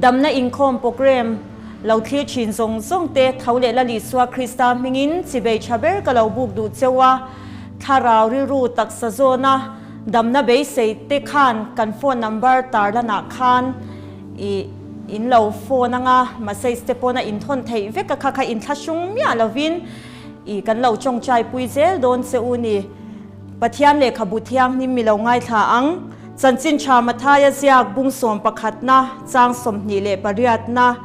Damna inkhawm programme lo thlir thin zawng zawng te tho leh Lal Isua Krista hmingin chibei tha ber ka lo buk duh cheu a, thlarau rilru taksa zawna damna beisei te khan kan phone number tarlanah khan i in lo phone anga message te pawna inthawn theih vek a kha kha inthlahrung miah lovin i kan lo tawngtai pui zel dawn che u ni. Pathian lehkhabu thianghlim mi lo ngaithla ang. Chanchin tha Mathaia ziak bung sawm pakhatna, chang 28na,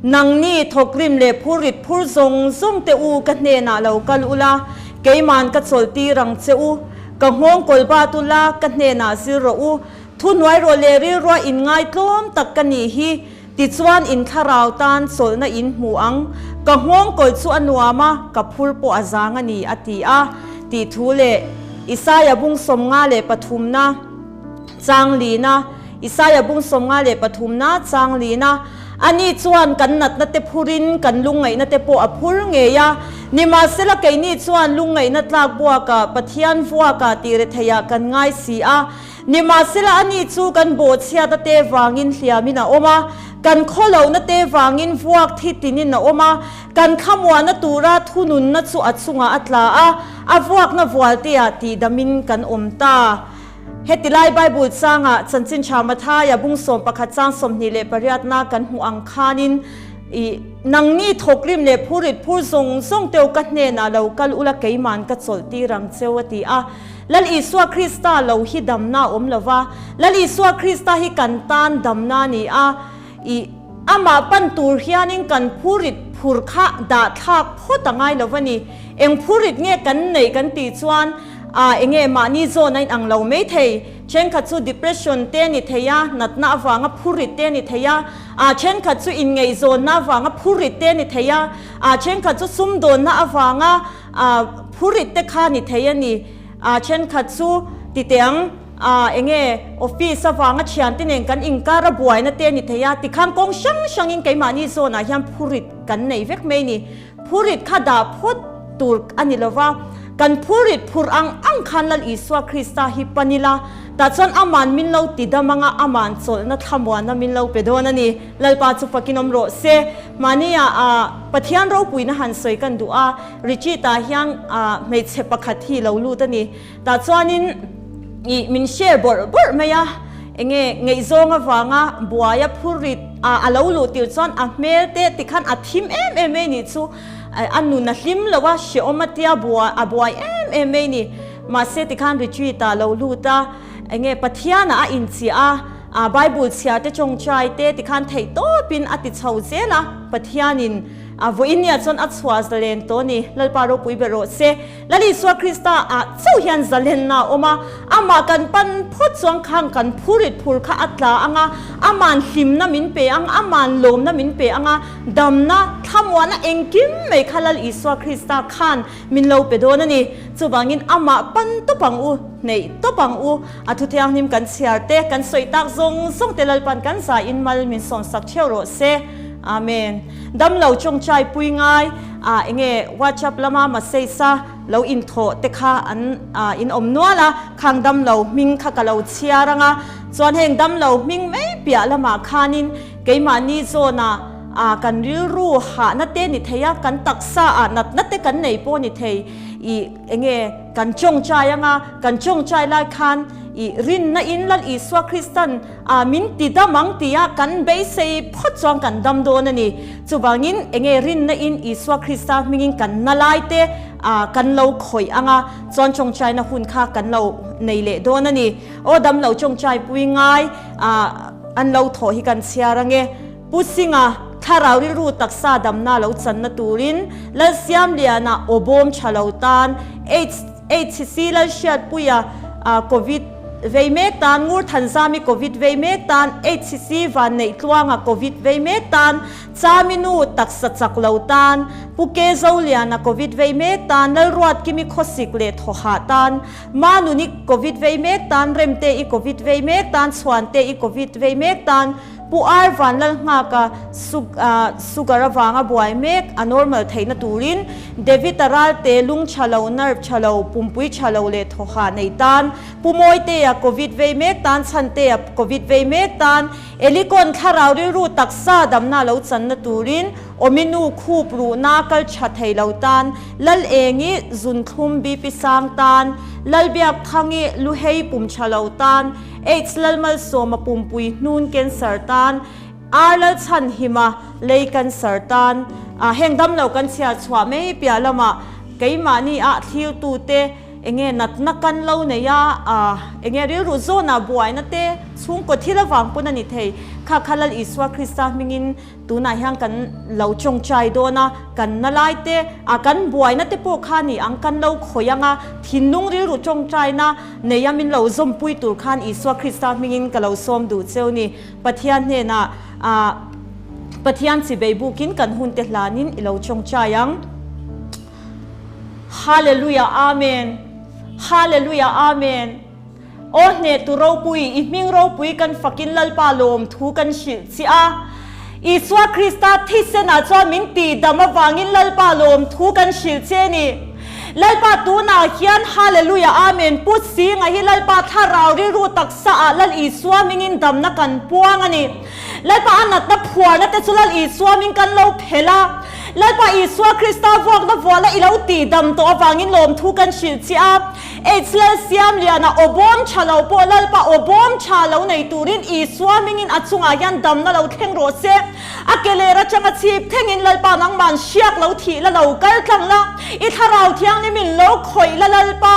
Nangni thawkrim leh phurrit phur zawng zawng te u ka hnenah lo kal ula, keiman ka chawlh tir ang che u. Ka nghawng kawl bat ula, ka hnenah zir rawh u. Thuhnuai rawh leh rilruah in ngaitlawm tak ka nih hi. Tichuan in thlarau tan chawlhna in hmu ang, ka nghawng kawl chu a nuam a, ka phur pawh a zang a ni, a ti a, tih thu leh Isaia bung 53na chang lina, Isaia bung 53na chang lina, Ani chuan kan natna te phurin kan lungngaihna te pawh a phur ngei a, nimahsela keini chuan lungngaihna tlak buakah Pathian vuakah tih retheiah kan ngai si a, Nimahsela ani chu kan bawhchhiat a te vangin hliamin a awm a, kan khawlohna te vangin vuak thi tinin a awm a, kan thlamuahna tura thununna chu a chungah a tla a, a vuakna vualteah tihdamin kan awm ta. Heti lai Bible changah Chanchin Tha Mathaia bung 11 chang 28na kan hmuh ang khanin i nangni thawkrim leh phurit phur zawng zawng teu ka hnenah lo kal ula keiman ka chawlh tir ang cheu a ti a. Lal Isua Krista lo hi damna a awm lo va, Lal Isua Krista hi kan tan damna a ni a, i amah pan tur hianin kan phurit phur kha dah thlak phawt a ngai lo va ni. Eng phurit nge kan neih kan tih chuan a enge mahni zawn a inang lo mai thei. Thenkhat chu depression te a ni thei a, natna avanga phurit te a ni thei a, a thenkhat chu inngaihzawnna avanga phurit te a ni thei a, a thenkhat chu sumdawnna avanga A phurit te kha ni thei a ni. A thenkhat chu ti teh ang, a enge office avanga thiante nen kan inkar a buaina te a ni thei a, tikhan kawng hrang hrangin keimahni zawnah hian phurit kan nei vek mai ni. Phurit kha dah phawt tur a ni lova, kan phurit phur ang ang khan Lal Isua Krista hi pan ila, tah chuan aman min lo ti dam anga aman chawlhna thlamuanna min lo pe dawn a ni. Lalpa chu fakin awm rawh se. Mahnia a Pathian ropuina han sawi kan duh a, Richie-ta hian hmeichhe pakhat hi lo lut a ni. Tah chuanin ih min share bawrh bawrh mai a, enge ngaihzawng avanga buai a phurrit a a lo luh tir chuan a hmel te tikhan a thim em em mai nih chu a nun a hlim lo a, hrehawm a tia buai a buai em em mai ni. Mahse tikhan Richie-ta lo lut a, enge Pathianah a inchiah a, A Bible chhiar te tawngtai te tikhan theih tawpin a ti chho zel a, Pathianin a vawinia chuan a chhuah zalen tawh a ni. Lalpa ropui ber rawh se. Lal Isua Krista ah chauh hian zalenna a awm a, amah kan pan phawt chuan khang kan phurit phur kha a tla ang a, ama'n hlimna min pe ang, ama'n lawmna min pe ang a, damna, thlamuahna engkim mai kha Lal Isua Krista khan Min lo pe dawn a ni. Chuvangin amah pan tawp ang u, hneih tawp ang u. A thu thianghlim kan chhiar te, kan sawi tak zawng zawng te Lalpan kan zaiin mal min sawmsak theuh rawh se. Amen. Dam lo tawngtai pui ngai a enge WhatsApp lama message a lo inthawh te kha an in awm nual a, khang dam lo hming kha ka lo chhiar ang a. Chuan heng dam lo hming mai piah lamah khanin keimahni zawnah A kan rilru hahna te ni thei a, kan taksa ah natna te kan nei pawh ni thei. I enge kan tawngtai anga, kan tawngtai lai khan i rinna in Lal Isua Kristan a min ti dam ang tia kan beisei phawt chuan kan dam dawn a ni. Chuvangin enge rinna in Isua Krista hmingin kan na lai te a kan lo khawih anga, chuan tawngtaina hun kha kan lo nei leh dawn a ni. Aw dam lo tawngtai pui ngai a an lo thawh hi kan chhiar ange. Pu Singa, thlarau rilru taksa damna lo channa turin Lalsiamliana aw bawm tha lo tan, HC Lalhriatpuia Covid vei mek tan, Ngurthanzami Covid vei mek tan, HC Vanneihtluanga Covid vei mek tan, Chaminu taksa chak lo tan, Pu Kezoliana Covid vei mek tan, Lalruatkimi khawsik leh thawhah tan, Manuni Covid vei mek tan, Remte-i Covid vei mek tan, Chhuante-i Covid vei mek tan. Pu Ar Vanlalnghaka sugar avanga buai mek a normal theihna turin David-a ralte lung tha lo, nerve tha lo, pumpui tha lo leh thawhah nei tan, Pu Mawitea Covid vei mek tan, Chhantea Covid vei mek tan, Elikawn thlarau rilru taksa damna lo channa turin Awminu khup ruhna kal tha thei lo tan, Lalengi zunthlum BP sang tan, Lalbiakthangi luhei pum tha lo tan, Aids Lalmalsawma pumpui hnun cancer tan, Ar Lalchhanhima lei cancer tan, heng damlo kan chhiar chhuah mai piah lamah keimahni ah thlirtute enge natna kan lo nei a, enge rilru zawnah buaina te chhungkaw thil avang pawn a ni thei. Kha kha Lal Isua Krista hmingin Tunah hian kan lo tawngtai dawn a, kan na lai te, a kan buaina te pawh kha ni ang, kan lo khawih ang a, thinlung rilru tawngtaina nei a min lo zawmpui tur khan Isua Krista hmingin ka lo sawm duh cheu ni. Pathian hnenah ah Pathian chibei bukin kan hun te hlanin i lo tawngtai ang. Hallelujah Amen Hallelujah Amen. Aw hnehtu ropui, i hming ropui kan fakin Lalpa lawm thu kan hrilh che a. Isua Krista thisenah chuan min tihdam avangin Lalpa lawm thu kan hrilh che a ni. Lalpa tunah hian Hallelujah Amen Pu Singa hi Lalpa thlarau rilru taksa ah Lal Isua mingin damna kan puang a ni. Lalpa a natna phuarna te chu Lal Isua ming kan lo phelh a. Lalpa Isua Krista vuakna vuala i lo tihdam tawh avangin lawm thu kan hrilh che a. Aids lal siam liana aw bawm tha lo pawh Lalpa aw bawm tha lo nei turin Isua hmingin a chungah hian damna lo thleng rawh se. A ke ler atanga chhip thlengin Lalpa nangman hriak lo thih la lo kal tlang la, i thlarau thianghlimin lo khawih la Lalpa.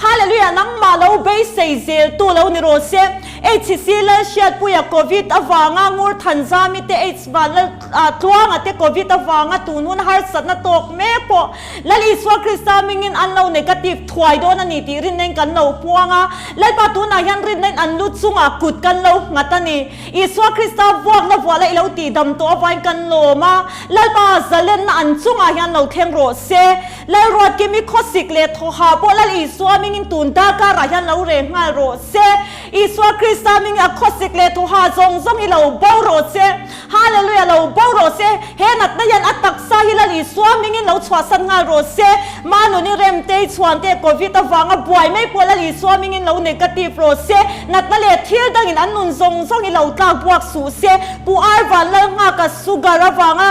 Hallelujah nangmah lo beisei zel tu lo ni rawh se. Aids hi si Lal hriatpuia Covid avanga ngur thanzami te Aids van Lal tluanga te Covid avanga tun hun harsatna tawk mek pawh Lal Isua Krista hmingin an lo negative thuai dawn a ni tih rinnain kan lo puang a. Lalpa tunah hian rinnain an lu chungah kut kan lo nghat a ni. Isua Krista vuakna vuah la i lo tihdam tawh avain kan lawm a. Lalpa zalenna an chungah hian lo thleng rawh se. Lalruatkimi khawsik leh thawha pawh Lal Isua hmingin tun darkarah hian lo reh nghal rawh se. Isua Krista hmingin a khawsik leh thawha zawng zawng i lo bo rawh se. Hallelujah lo bo rawh se, he natna hian a taksa hi Lal Isua hmingin lo chhuahsan nghal rawh se, Manuni Remtei chhuante Covid avanga buai mai pawh Lal Isua hmingin lo negative rawh se, natna leh thil dangin an nun zawng zawng hi lo tlak buak suh se, Pu Ar Van Lal nghaka sugar avanga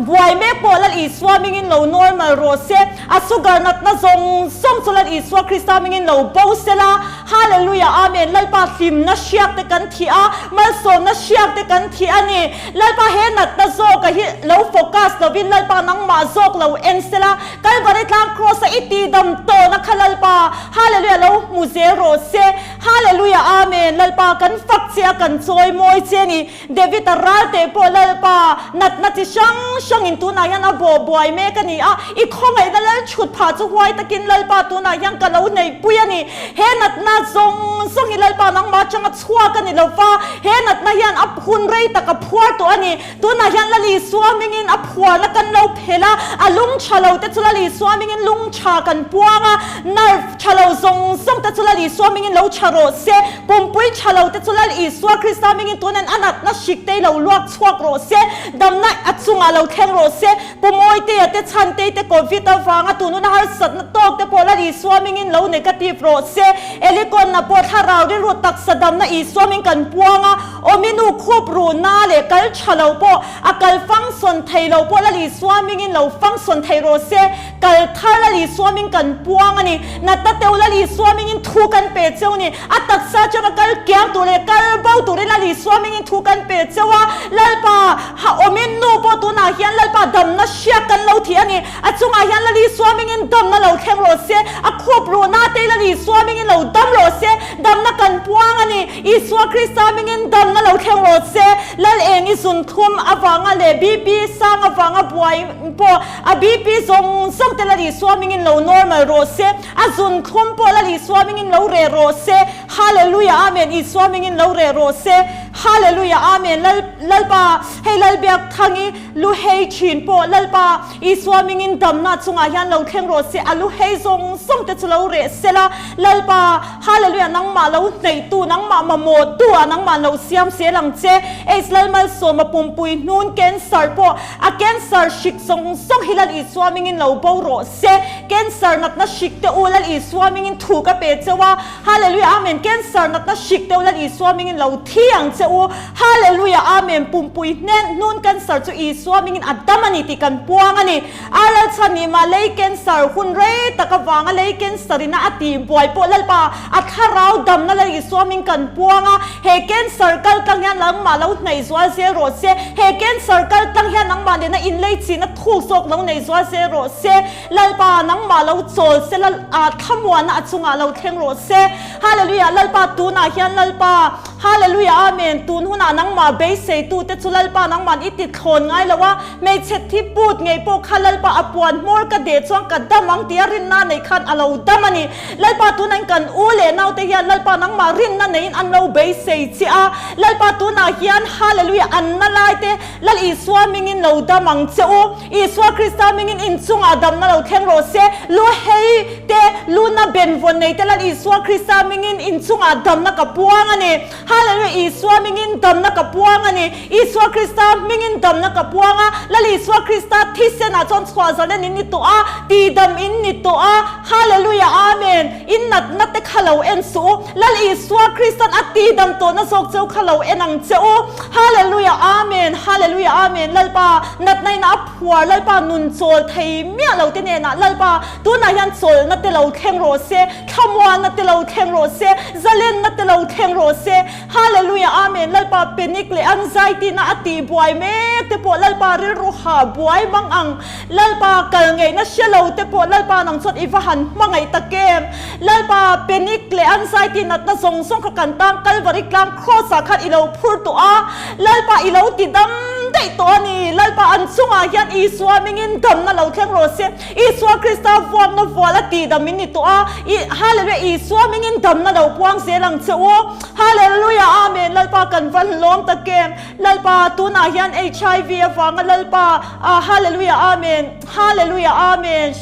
buai mek pawh Lal Isua hmingin lo normal rawh se, a sugar natna zawng zawng chu Lal Isua Krista hmingin lo bo sela. Hallelujah Amen Lalpa hlimna hriak te kan thih a, malsawmna hriak te kan thih a ni. Lalpa he natna zawk a hi lo focus lovin Lalpa nangmah zawk lo en sela, Kalvari tlang cross a i tihdam tawhna kha Lalpa Hallelujah lo hmu zel rawh se. Hallelujah Amen Lalpa kan fak che a kan chawi mawi che a ni. David a ral teh pawh Lalpa natna chi hrang hrangin tunah hian a bawh buai mek a ni a, i khawngaihna lal chhut phah chu huai takin Lalpa tunah hian ka lo neihpui a ni. He natna zawng zawng hi Lalpa nangmah atanga chhuak a ni lo va, he natna hian a hun rei tak a phuar tawh a ni. Tunah hian Lal Isua hmingin a phuarna kan lo phelh a, a lung tha lo te chu Lal Isua hmingin lung tha kan puang a, nerve tha lo zawng zawng te chu Lal Isua hmingin lo tha rawh se. Pumpui tha lo te chu Lal Isua Krista hmingin tunin a natna hrik te lo luak chhuak rawh se, damna a chungah lo thleng rawh se. Pu Mawitea te Chhantei te Covid avanga tununa harsatna tawk te pawh Lal Isua hmingin lo negative rawh se. Elikawna pawh thlarau rilru taksa damna Isua hming kan puang a, awminu khup ruhna leh kal tha lo pawh a kal function thei lo pawh Lal Isua hmingin lo function thei rawh se. Kal thar Lal Isua hming kan puang a ni. Natna teu Lal Isua hmingin thu kan pe cheu ni. A taksa atanga kal kiang tur leh kal bo turin Lal Isua hmingin thu kan pe cheu a. Lalpa ha awmin nu pawh tunah hian Lalpa damna hriak kan lo thih a ni. A chungah hian Lal Isua hmingin damna lo thleng rawh se. A khup ruhna te Lal Isua hmingin lo dam rawh se. Damna kan puang a ni. Isua Krista hmingin damna lo thleng rawh se. Lal eng i zunthlum avanga leh BP sang avanga buai pawh A BP zawng zawng te Lal Isua hmingin lo normal rawh se, a zun thlum pawh Lal Isua hmingin lo reh rawh se, Hallelujah Amen Isua hmingin lo reh rawh se, Hallelujah Amen Lal. Lalpa, hei Lalbiakthangi lu hei thin pawh Lalpa Isua mingin damna chungah hian lo thleng rawh se, a lu hei zawng zawng te chu lo reh sela, Lalpa, Hallelujah, nangmah lo hneihtu, nangmah mamawhtu ah nangmah lo siam sel ang che. Aids Lalmalsawma pumpui hnun cancer pawh a cancer hrik zawng zawng hi Lal Isua mingin lo bo rawh se. Cancer natna hrik te u Lal Isua mingin thu ka pe cheu a. Hallelujah Amen Cancer natna hrik deuh Lal Isua mingin lo thi ang che u Hallelujah Amen Pumpui hnen hnun cancer chu Isua mingin a dam a ni tih kan puang a ni A Lalchhan nih mah lei cancer hun rei tak avanga lei cancer ina a tih buai pawh Lalpa a thlarau damna Lal Isua ming kan puang a he cancer kal tlang hian nangmah lo hnaih zual zel rawh se he cancer kal tlang hian nangmah nena inlei chihna thuk zawk lo nei zual zel rawh se Lalpa, nangmah lo chawl se la, thlamuanna a chungah lo thleng rawh se. Hallelujah, Lalpa tunah hian Lalpa, Hallelujah, Amen, tun hunah nangmah beiseitute chu Lalpa nangmahn i ti thlawn ngai lo a, hmeichhe thi put ngei pawh kha Lalpa a puan hmawr ka deh chuan ka dam ang tia rinna nei khan a lo dam a ni. Lalpa tunah in kan u leh naute hian Lalpa nangmah rinna neiin an lo beisei che a, Lalpa tunah hian Hallelujah an na lai te Lal Isua mingin lo dam ang che u. Isua Krista mingin inchungah damna lo thleng rawh se. Lu hei te, luna benvawn nei te Lal Isua Krista mingin inchungah damna ka puang a ni. Hallelujah! Isua mingin damna ka puang a ni. Isua Krista mingin damna ka puang a. Lal Isua Krista thisenah chuan chhuah zalen in ni tawh a, tihdam in ni tawh a. Hallelujah! Amen! In natna te kha lo en suh u. Lal Isua Kristan a tihdam tawhna zawk cheu kha lo en ang che u. Hallelujah Amen Hallelujah Amen Lalpa natna in a phuar Lalpa nun chawl thei miah lo te nenah Lalpa tunah hian chawlhna te lo thleng rawh se thlamuanna te lo thleng rawh se zalenna te lo thleng rawh se Hallelujah Amen Lalpa panic leh anxiety na a tih buai mek te pawh Lalpa rilru hah buai mang ang Lalpa kal ngeihna hre lo te pawh Lalpa nang chuan i va han hmangaih tak em? Lalpa panic leh anxiety natna zawng zawng kha kan tang Kalvari tlang Kraws ah khan i lo phur tawh a, Lalpa i lo ti dam daih tawh a ni. Lalpa an chungah hian Isua mingin damna lo thleng rawh se. Isua Krista vuakna vual a tih dam in ni tawh a, i Hallelujah Isua mingin damna lo puang zel ang che u. Hallelujah Amen Lalpa kan va hlawm tak em? Lalpa tunah hian HIV avanga Lalpa ah Hallelujah Amen Hallelujah Amen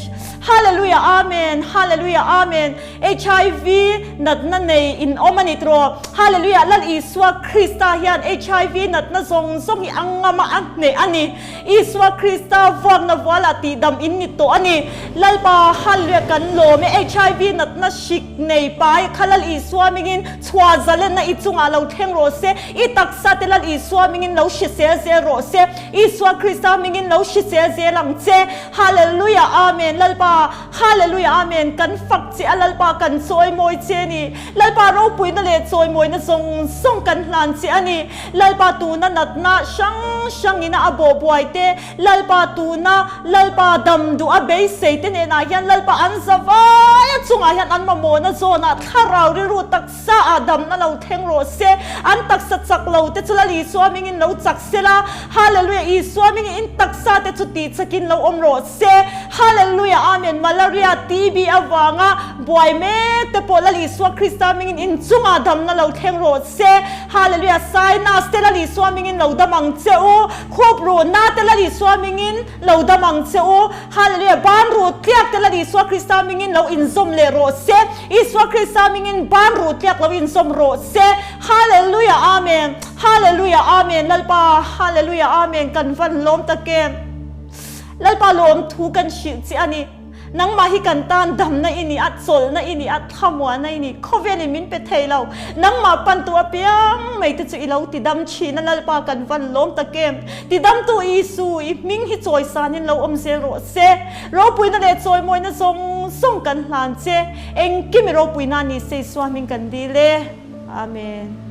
Hallelujah Amen Hallelujah Amen HIV natna nei in awm a ni tiraw Hallelujah Lal Isua Krista hian HIV natna zawng zawng hi a ngam a a hneh a ni Isua Krista vuakna vualah tihdam in ni tawh a ni Lalpa Hallelujah kan lawm e HIV natna hrik nei pai kha Lal Isua mingin Chhuah zalenna i chungah lo thleng rawh se, i taksa te Lal Isua hmingin lo hrisel zel rawh se, Isua Krista hmingin lo hrisel zel ang che. Hallelujah Amen Lalpa Hallelujah Amen kan fak che a Lalpa kan chawimawi che ni. Lalpa ropuina leh chawimawina zawng zawng kan hlan che a ni. Lalpa tuna natna hrang hrangina a bawhbuai te, Lalpa tuna Lalpa dam duh a beisei te hnenah hian Lalpa an zavai a chungah hian an mamawhna zawnah thlarau rilru taksa ah damna lo thleng rawh se, an taksa chak lo te chu Lal Isua hmingin lo chak se la, Hallelujah Isua hmingin in taksa te chu tih chakin lo awm rawh se, Hallelujah Amen Malaria, TB avanga buai mek te pawh Lal Isua Krista hmingin in chungah damna lo thleng rawh se, Hallelujah Sinus te Lal Isua hmingin lo dam ang che u. Khup ruh na te Lal Isua mingin lo dam ang che u. Hallelujah Ban ruh tliak te Lal Isua Krista mingin lo inzawm leh rawh se. Isua Krista mingin ban ruh tliak lo inzawm rawh se. Hallelujah Amen Hallelujah Amen Lalpa Hallelujah Amen kan van lawm tak em. Lalpa lawm thu kan hrilh che a ni. Nangmah hi kan tan damna i ni a, chawlhna i ni a, thlamuahna i ni. Khawvelin min pe thei lo. Nangmah pantu apiang mai te chu i lo tidam thin a, Lalpa kan van lawm tak em? Tidamtu Isu, i hming hi chawisanin lo awm zel rawh se. Ropuina leh chawimawina zawng zawng kan hlan che. Engkim i ropuina ni se Isua hming kan dil e. Amen.